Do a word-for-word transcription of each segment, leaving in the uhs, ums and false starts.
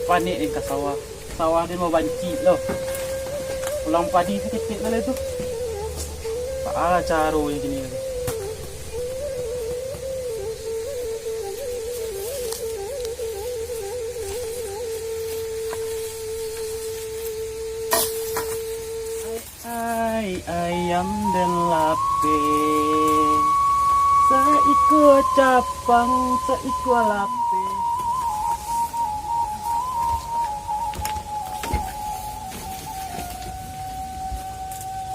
Panek den ka sawah. Sawah den babancik lo. Pulang padi saketek sajo tu. Baa caro nan kini ko. Ai, ayam den lapeh, saikua capang, saikua lapeh.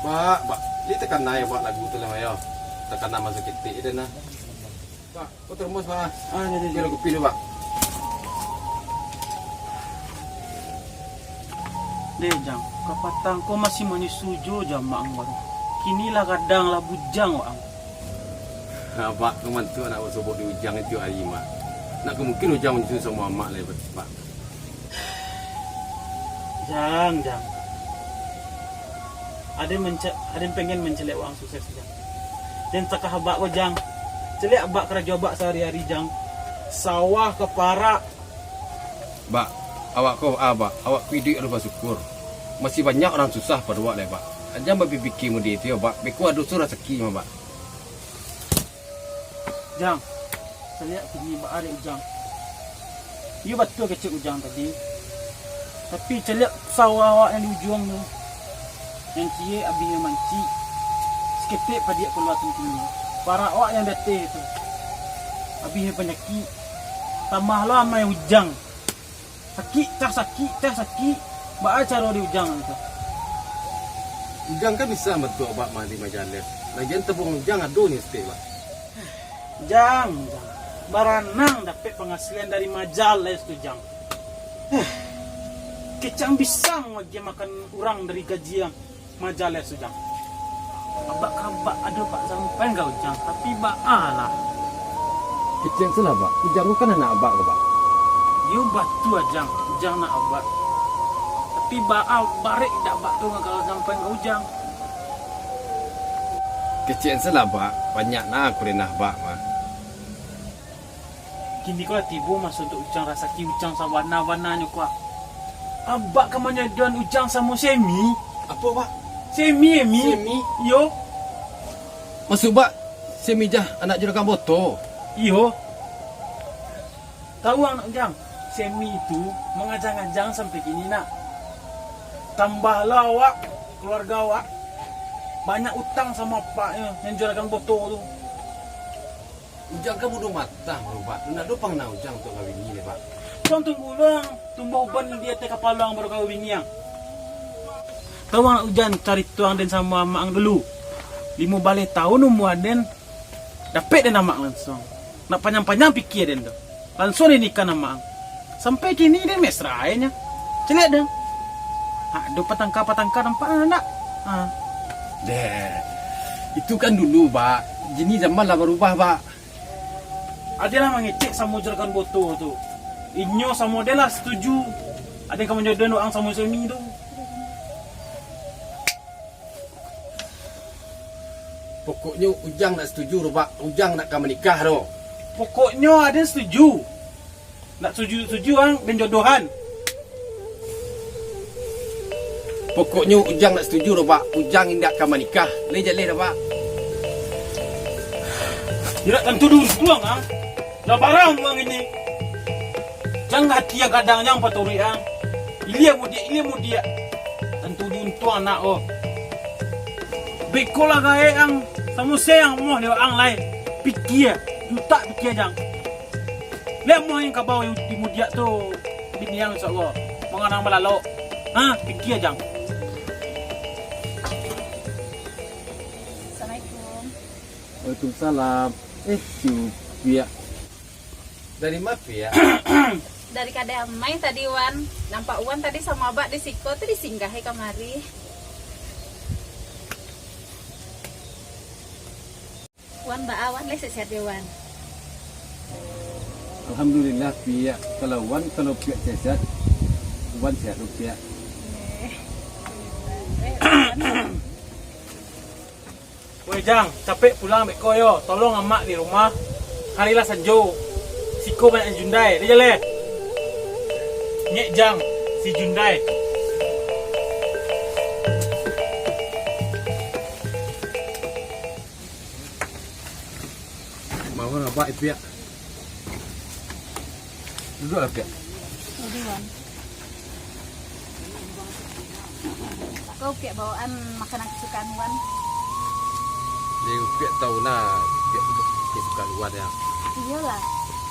Bak, bak, lai takana yo, bak, lagu tu lah, yo. Takana masa ketek den nah. Bak, ko termos, Bak. Ah, yo, yo, yo. Ambiak kopi dulu, Bak. Deh, Jang, kapatang ko masih manyusu jo, Jang, mak ang baru. Kini lah gadang, lah bujang, wak ang. Ha, Bak, ko mantu anak basobok di Ujang tiok ari, Mak. Ndak ka mungkin Ujang manyusu samo amak lai, Bak. Jang, Jang. Aden mence-, aden pengen mancaliak wak ang sukses, Jang. Jan takah abak ko, Jang. Caliak abak karajo abak sahari-hari, Jang. Sawah ka parak. Bak, awak ko, ah, Bak, awak ko iduik alun basyukur. Masih banyak urang susah pado awak lai, Bak. Jan bapikia mode tu yo, Bak. Beko ado surang rasaki mah, Bak. Jang, caliak kini baa dek Ujang. Iyo batua kecek Ujang tadi. Tapi caliak sawah awak nan di ujuang tu. Nan ciek abihnyo mancik. Saketek padiak kalua tangkinyo. Parak awak nan di ateh tu. Abihnyo panyakik. Tambah lo amai Ujang. Sakik, cah sakik, cah sakik. Baa caro di Ujang tu? Ujang kan bisa bantuak abak mah di majaleh. Lagian tabuang Ujang ado nyo saketek, Bak. Jang, Jang. Baranang dapek pangasalian dari majaleh tu, Jang. Kecek ang bisa ngagiah makan urang dari gaji ang. Majaleh tu, Jang. Abak kabak ado Pak Sampeng ka Ujang, tapi baa lah. Kecek ang salah, Bak. Ujang ko kan anak abak ko, Bak. Iyo batua, Jang. Ujang anak abak. Tapi baa barek dak abak tu ka Sampeng ka Ujang. Kecek ang salah, Bak. Banyak nah kurenah abak mah. Kini ko lah tibo maso untuak Ujang rasaki Ujang sabana-bananyo ko. Abak ka manjodohan Ujang samo Semi. Apo, Bak? Semi, Emi. Semi? Iyo. Maksud Bak, Semi jah anak juragan Boto? Iyo. Tahu ang, Jang, Semi tu mangajang-ajang sampai kini, nak. Tambah lo awak, keluarga awak, banyak utang samo apaknyo, nan juragan Boto tu. Ujang kan bunuah matah, Bak. Ndak ado pangana Ujang untuak ngawini lai, Bak. Ujang tunggu lo, tumbuah uban di ateh kapalo ang baru kawini ang. Tahu ang Ujang carito ang den samo amak ang dulu. Limo baleh taun umua den, dapek den amak langsuang. Ndak panyang-panyang pikia den tu. Langsuang den nikah amak ang. Sampai kini den mesra nyo. Caliak den. Ado patangka-patangka nampak ndak? Ha. Deh. Itu kan dulu, Bak. Kini zaman lah barubah, Bak. Aden lah mangecek samo juragan Boto tu. Inyo samo den lah satuju. Aden ka manjodohan ang samo Semi tu. Pokoknyo Ujang ndak satuju doh, Bak. Ujang ndak ka manikah doh. Pokoknyo aden satuju. Ndak satuju-satuju ang den jodohan. Pokoknyo Ujang ndak satuju doh, Bak. Ujang indak ka manikah. Lai jaleh doh, Bak. Indak tantu diuntuang, ah. Lah barang urang ini. Jan ati gadang, jan paturuik ang. Ilia mudiak, ilia mudiak. Tantu diuntuang anak ko. Beko lah gaek ang, samo se ang moh dek ang lai. Pikia, utak pikia jang. Lai moh ang kabau di mudiak tu, bini ang, insyaallah. Manganang balalok. Ha, pikia jang. Assalamualaikum. Waalaikumsalam. Eh, si Upiak. Dari ma, Piak? Dari kadai amai tadi, Wan. Nampak Wan tadi samo abak di siko tu, disinggahi kamari. Wan baa, Wan, lai sehat-sehat jo, Wan? Alhamdulillah, Piak. Kalau Wan, kalau Piak sehat-sehat, Wan sehat, Piak. Eh, eh, Wan. Weh, Jang, capek pulang beko yo. Tolong amak di rumah. Hari lah sanjo. Siko banyak jundai. Dah jaleh. Ngek Jang, si Jundai. Mawar abak, Piak. Duduaklah, Piak. Jadi, Wan. Kau, Piak, bawaan makanan kesukaan Wan. Yo, Piak tahu lah, Piak kesukaan Wan, yo. Iyolah,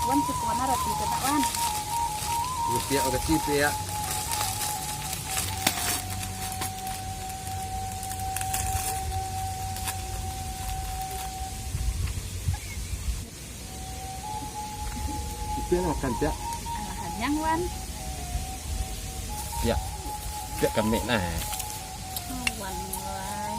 Wan suko mano roti tu, Wan? Yo, Piak, makasih, Piak. Piak lah makan, Piak. Alah, kanyang, Wan. Piak. Piak kamek nah. Oh, Wan, Wan.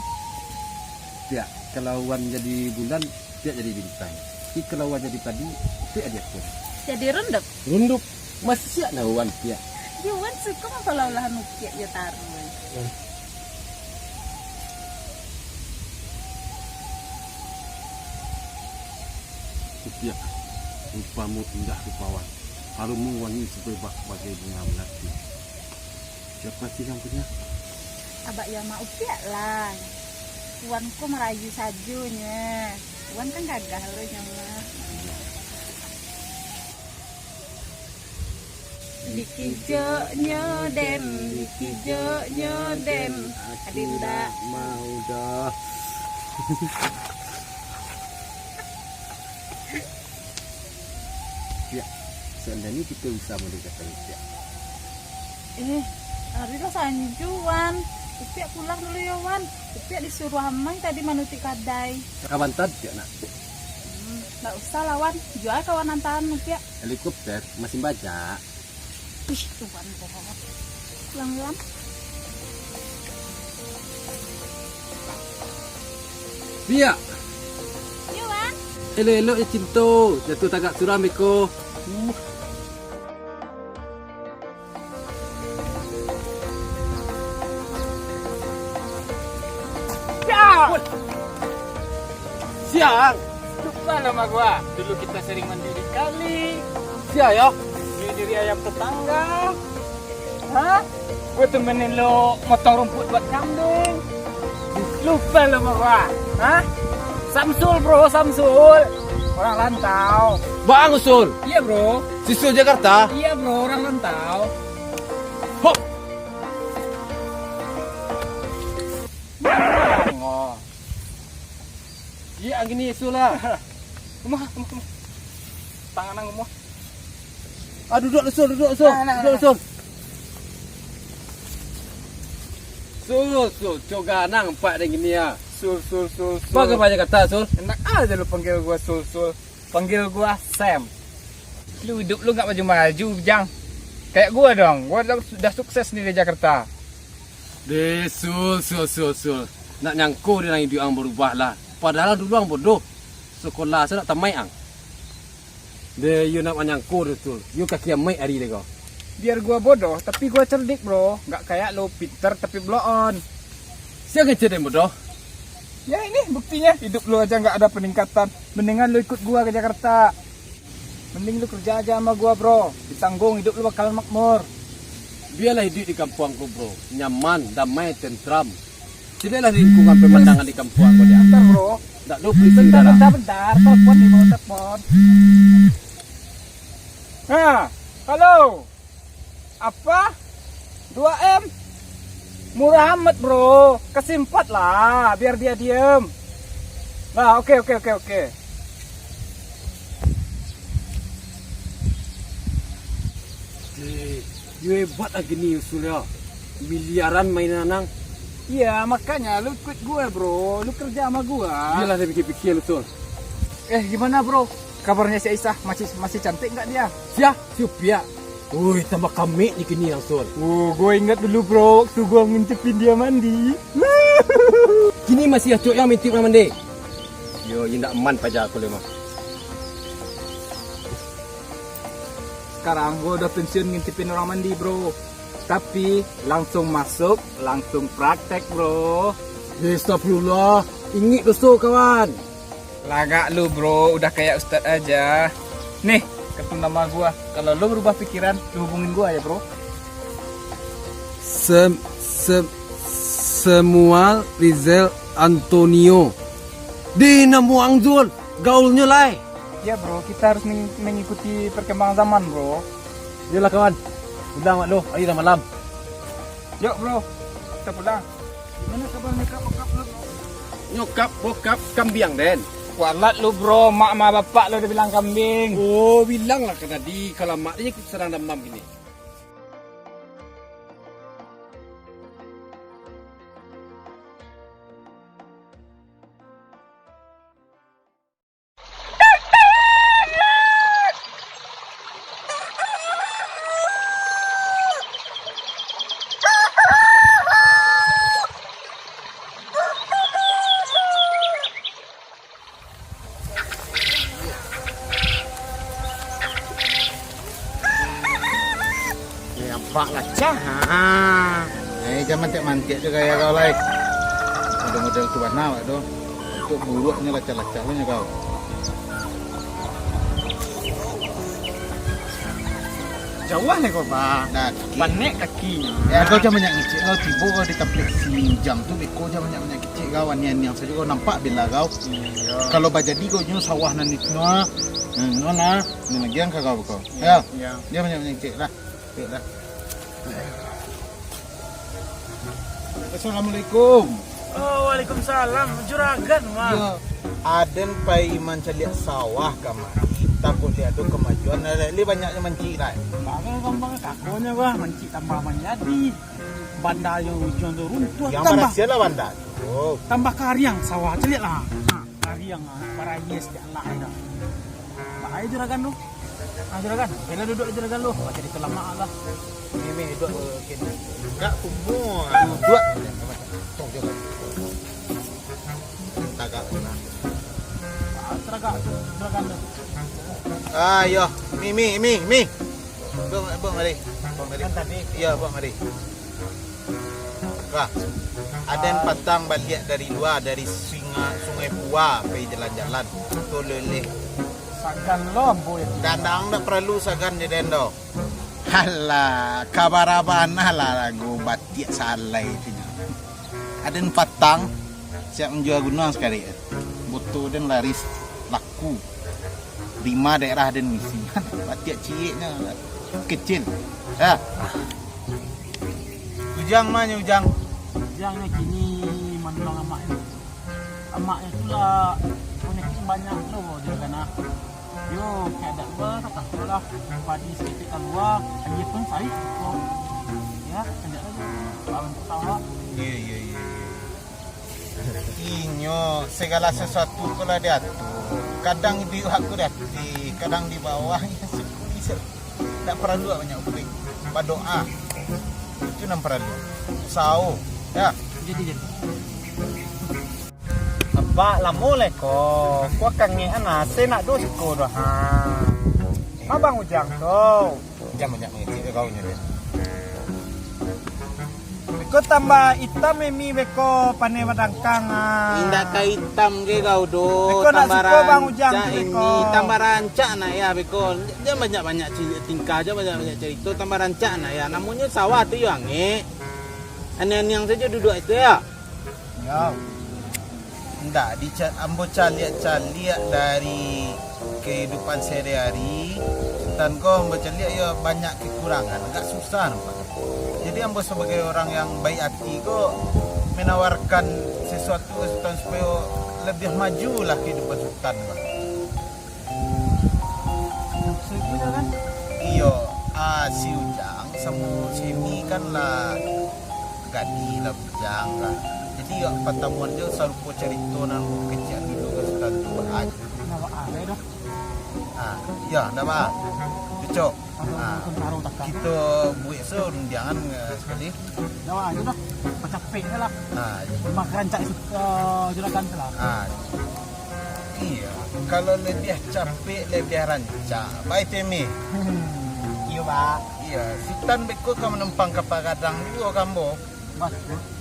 Piak, kalau Wan jadi bulan, Piak jadi bintang. Tapi kalau Wan jadi padi, Piak jadi apo? Jadi rundup. Rundup. Masih siak nah Wan, Piak. Yo, Wan suko makan olahan Piak yo taruih. Hmm. Piak, rupamu indah rupawan, harumu wangi sababak bagai bunga malati. Siapa sih yang punya? Abak yo amak Upiak lah. Wan ko marayu sajo nyo. Wan kan gagah lo nyo mah. Dikijoknyo den, dikijoknyo den, aku ndak mau doh. Piak, seandainya kita bisa merdeka, Piak. Eh, ari lah sanju, Wan. Upiak pulang dulu yo, Wan. Upiak disuruah amai tadi manutik kadai. Ka Banten, Piak, nak? Hmm, ndak usah lah, Wan. Jua kawan antaran Upiak. Helikopter masih banyak. Ih, Tuhan, bohong. Pulang, Wan. Piak. Yo, Wan. Elok-elok yo cinto, jatuah tagak surang beko. Uh. Ya! Siang. Lupa nama gua. Dulu kita sering mandi di kali. Sia yo. Beli diri ayam tetangga. Hah? Gua temenin lo motong rumput buat kambing. Lupa lo sama gua. Hah? Samsul, bro, Samsul. Orang rantau. Bang Usul. Iya, bro. Si Sul Jakarta. Iya, bro, orang rantau. Hop. Bang, oh. Iya, gini Sul lah. Rumah, rumah, rumah. Tangan nang rumah. Ah, duduk lu, Sul, duduk, Sul. Nah, nah, duduk, nah. Sul. Sul, Sul, coba nang empat dek gini ya. Sul, Sul, Sul, Sul. Bagaimana kata, Sul? Enak aja lu panggil gua Sul, Sul. Panggil gua Sam. Lu hidup lu nggak maju-maju, Jang. Kayak gua dong, gua udah, udah sukses nih di Jakarta. Deh, Sul, Sul, Sul, Sul. Nak nyangko deh nang hidup ang berubah lah. Padahal dulu ang bodoh. Sekolah sajo ndak tamaik ang. Deh, iyo nak manyangko deh, Sul. Iyo ka kiamaik ari deh ko. Biar gua bodoh, tapi gua cerdik, bro. Nggak kayak lo, pinter tapi bloon. Sia kecil deh bodoh. Ya ini buktinya, hidup lo aja nggak ada peningkatan. Mendingan lo ikut gua ke Jakarta. Mending lu kerja aja sama gua, bro. Ditanggung, hidup lu bakalan makmur. Biarlah hidup di kampuang ku, bro. Nyaman, damai, tentram. Caliaklah lingkungan pemandangan di kampuang ku, dia. Bentar, bro. Ndak ada polisi. Bentar, udara. Bentar, bentar. Telepon nih, mau telepon. Nah, halo. Apa? Dua M? Murah amat, bro. Kasih empat lah, biar dia diem. Nah, oke, oke, oke, oke. Eh, yo hebat lagi ni Usul ya. Miliaran mainan nang. Iya, makanya lu ikut gue, bro. Lu kerja sama gue. Iyalah, dia pikir-pikir, Usul. Eh, gimana, bro? Kabarnya si Aisyah masih, masih cantik nggak dia? Sia, si Upiak. Woi, tambah kamek ni kini langsung. Oh, gue ingat dulu, bro, waktu gue ngintipin dia mandi. Kini masih acok yang mintik mandi. Yo, indak man paja aku lemah. Sekarang gue udah pensiun ngintipin orang mandi, bro. Tapi langsung masuk, langsung praktek, bro. Astagfirullah, ingik doso, kawan. Lagak lu, bro, udah kayak ustad aja. Nih, kartu nama gua. Kalau lu berubah pikiran, lu hubungin gua ya, bro. Sem-, sem-, Samuel Rizal Antonio. Di namuang Zul, gaulnyo lai. Ya, bro, kita harus meng-, mengikuti perkembangan zaman, bro. Iyolah, kawan. Pulang, Mak, lu. Ayo, dah malam. Yok, bro. Kita pulang. Gimana kabar nyokap bokap lu, bro? Nyokap bokap kambiang, den. Kualat lu, bro. Mak sama bapak lu udah bilang kambing. Oh, bilanglah ka tadi, kalau mak dia sedang demam gini. Nampak lah, Cah. Ha. Eh, jan mantiak-mantiak jo gaya kau lai. Model-model tu bana awak tu. Untuak buruaknyo lacah-lacah lo nyo kau. Jauah nyo kau, Bang. Nah, kaki. Panek kakinyo. Ya, kau jan banyak ngecek kau. Tibo kau di tampek si Ujang tu, beko jan banyak-banyak kecek kau. Aniang-aniang sajo kau, nampak bela kau. Iya. Kalau bajadi kau nyo sawah nan itu, nah. Nah, no, nah. Nan agiah ka kau beko. Ya. Iya. Jan banyak-banyak ngecek lah. Baiklah. Assalamualaikum. Oh, waalaikumsalam. Juragan, Mak. Yo, aden pai mancaliak sawah kamari, takuik lai ado kamajuan, lai, lai banyak nan mancik, lai. Bang, gampang kakonyo, Bang. Mancik tambah manjadi. Bandanyo ujuang tu runtuah. Yang tambah, barasiah lah banda tu. Tambah kariang sawah, caliak lah. Ha, kariang, ah, barayes, caliak lah, dah. Bahaya juragan tu. Ah, juragan. Bela duduk juragan tu. Macam itu lamak lah. Mimi duduk, eh, kini. Enggak, kumpul. Duduk. Tong, juragan. Tagak. Ah, tagak juragan tu. Ah, yo. Mi, mi, mi, mi. Bang, bang, mari. Bang, mari. Kan tadi. Iya, bang, mari. Wah, aden patang baliak dari lua, dari Sungai, Sungai Pua, pai jalan-jalan. Tu leleh. Sagan lo, ambo ya. Dandang ndak paralu sagan jo den doh. Alah, kabar abah nah lah lagu batiak salai tu nyo. Aden patang, siap manjua gunuang sakali. Boto den laris laku. Lima daerah den misi. Batiak cieknyo kecil. Ya. Ujang ma nyo, Ujang? Ujang nyo kini manolong amaknyo. Amaknyo tu lah panyakik banyak lo, juragan ah. Yo, kayak dak ba, kata lah. Padi saketek kalua, aia pun saik ko. Ya, kanjak lah jo. Lawan ketawa. Iya, iya, iya, iya. Inyo, segala sesuatu ko lah diatur. Kadang di awak ko di ateh, kadang di bawah, ya, syukuri se-, ndak paralu banyak upaik. Badoa. Itu nan paralu. Usaho. Ya. Jadi, jadi. Abak, lamo lai ko. Ko kangek ana, se nak do siko doh. Ha. Ma Bang Ujang tu. Jan banyak mangecek kau nyo, Den. Beko tambah itam Emi beko paneh badangkang, ah. Indak ka itam ge kau doh. Beko nak tambah suko Bang Ujang rancak tu beko. Emi, tambah rancak nak ya beko. Jan banyak-banyak ci-, tingkah, jan banyak-banyak carito, tambah rancak nak ya. Namonyo sawah tu yo angek. Aniang-aniang sajo duduak itu ya. Yo. Ndak, dica-, ambo caliak-caliak dari kehidupan sehari-hari, Sutan ko ambo caliak yo banyak kekurangan, agak susah nampak. Jadi ambo sebagai orang yang baik hati ko menawarkan sesuatu ke Sutan supayo lebih maju lah kehidupan Sutan ko. Maksud tu kan? Iyo, ah, si Ujang samo si Emi kan lah gadih lah bujang lah. Jadi, yo, patamuan jo sarupo carito nan kecek dulu ka Sutan tu, ah. Ndak baa doh. Ah, yo, ndak baa. Cocok. Ah, kito buek se rundiangan, eh, sakali. Ndak baa doh. Pacapek se lah. Ah, iyo. Memang rancak, eh, juragan se lah. Ah. Iyo, kalau labiah capek, labiah rancak. Baik, Temi. Hmm. Iyo, Pak. Iyo, Sutan beko ka manumpang kapa gadang juo ka ambo. Batua.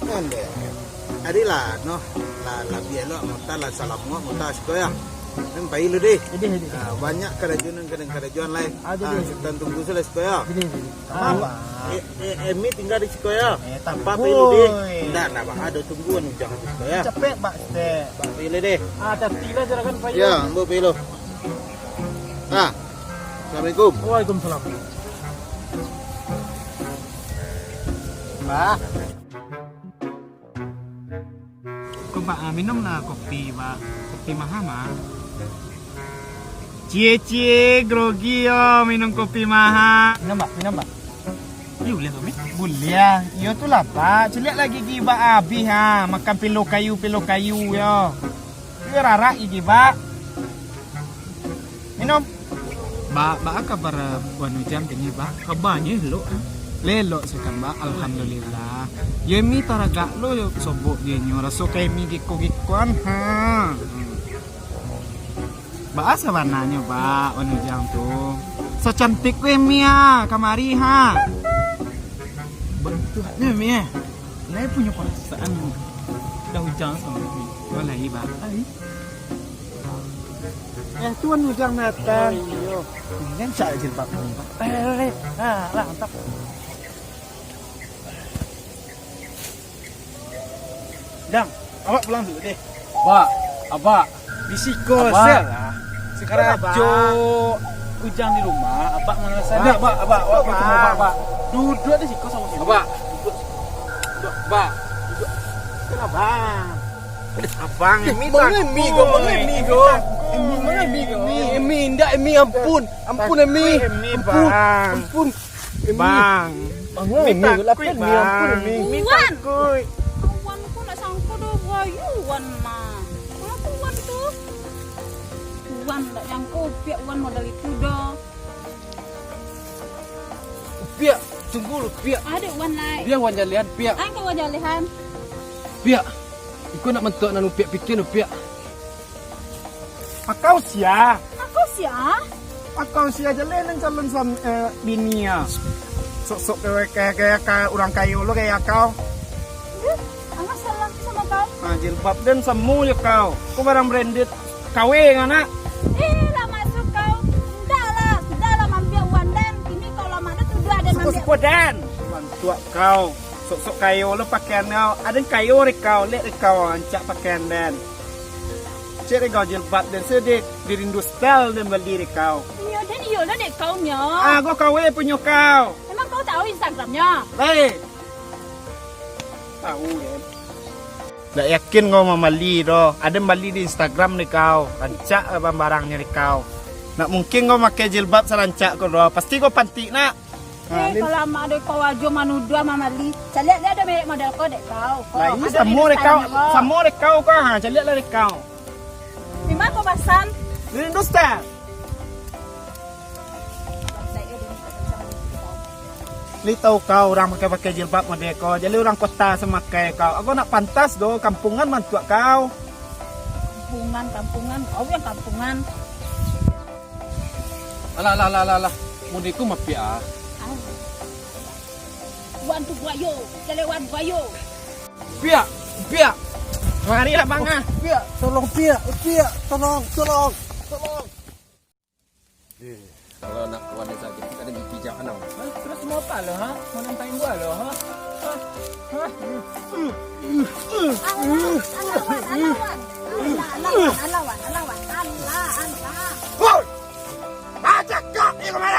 Ondeh. Adilah, noh. Lah, labiah lo, mota lah salamuak, mota siko ya. Nan pai lu deh. Jadi, jadi. Ah, banyak karajo nan kadang karajoan lai. Ah, jadi. Ah, Sutan tunggu salah siko yo. Jadi, jadi. Ah, eh, eh, Emi tingga di siko yo. Eh, Apa pai lu deh? Ndak, ndak, Bang. Ado tungguan ujang di siko yo. Capek, Pak, stek. Bang, pai lu deh. Ah, hati-hati lah, silakan, Pak. Ya, ambo pai lu. Ah, Assalamualaikum. Waalaikumsalam. Bah. Ko, Bak, ah, minum lah kopi, Bak. Kopi maha, mah. Cie-cie, grogi yo, minum kopi maha. Minum, Bak, minum, Bak. Iyo, buliah tu, Mi? Buliah. Iyo tu lah, Bak. Caliak lah gigi Bak abih, ha. Makan pilo kayu, pilo kayu, yo. Iyo, rarak gigi Bak. Minum. Bak, baa kabar Wan Ujang kini, Bak? Kabanyo elok, ah. Lelok sakan, Bak. Alhamdulillah. Yo, Emi taragak lo sobok dinyo. Raso ka Emi giko-gikoan, ha. Baa sabananyo, Bak, Wan Ujang tu? Sacantik ko Emi, ah, kamari, ha. Bantuaknyo, Emi, eh. Lai punyo parasaan. Dah Ujang samo Emi. Walai, Bak. Lai. Eh, tu Wan Ujang datang. Iyo. Ini kan cak jilbab ni, Bak. Eh, eh, eh. Ah, lah, mantap. Dang, awak pulang dulu deh. Bak, Abak. Di siko Abak. Sel lah. Siko Abak. Karajo Ujang di rumah, Abak malasai. Abak, Abak, Abak, awak pulang dulu, Abak, Abak. Duduak di siko samo-samo. Abak. Duduak. Abak. Duduak. Sel lah, Bang. Abang, Emi Bang, Emi ko, Bang, Emi ko. Emi, Bang, Emi ko. Emi, Emi, indak, Emi, ampun. Ampun, Emi. Emi, ampun, Bang. Ampun. Emi. Bang. Bang, Emi, Emi, takuik, Emi, ampun, Bang. Emi. Emi takuik. Wan ko nak sangko doh, buayo Wan mah. Apo Wan tu? Wan ndak nyangko Upiak Wan model itu doh. Upiak, tunggu lu, Piak. Ado Wan lai. Bia Wan jalehan, Piak. Angka Wan jalehan. Piak, iko nak mantuak nan Upiak pikia, Upiak. Akau sia? Akau sia? Akau sia jaleh nan calon suami, eh, bini, ah. Sok-sok ka, ka, ka, ka urang kayo lo kayak kau. Duh, angah salah samo kau. Ah, jilbab den samo jo kau. Kau barang branded. Kawin anak. Eh, lah masuk kau. Ndak lah, sudah lah mambiak Wan den. Kini kau lah mano tuduah den mambiak. Suko-suko den. Mantuak kau. Sok-sok kayo lo pakaian kau. Aden kayo dek kau, lek dek kau rancak pakaian den. Cek dek kau jilbab den, se dek dirindu style den bali dek kau. Inyo den iyo lah dek kau nyo. Ah, kau kawin punyo kau. Emang kau tahu Instagramnya? Baik. Tahu den. Ndak yakin kau mambali doh. Aden bali di Instagram dek kau. Rancak barang-barangnyo dek kau. Ndak mungkin kau makai jilbab sarancak ko doh. Pasti kau pantik nak. Ha, eh, kalau amak dek kau ajo manuduah mambali. Caliak dek ado merek model ko dek kau. Ko, lah, ini ado samo di dek kau, style-nyo ko. Samo dek kau ko. Ha, caliak lah dek kau. Di ma kau pasan? Di Indoster. Lai tahu kau urang pakai-pakai jilbab model ko. Jadi urang kota samakai kau. Kau ndak pantas doh, kampungan mantuak kau. Kampungan, kampungan. Kau yang kampungan. Alah, alah, alah, alah, alah. Mudiku mapiak ah. Ah. Wan tu buayo, jalewan buayo. Piak, Piak. Marilah, Bang, ah. Piak, tolong, Piak, Piak, tolong, tolong, tolong. Eh, kalau nak kawan desa kita ada gigi jangan. Hah? Terus mau apa lo, ha? Mau nantang gua lo, ha? Hah? Hah? Alawan, alawan, alawan. Alawan, alawan, alawan, alawan. Alah, alah. Woi! Bacakak ni kemana?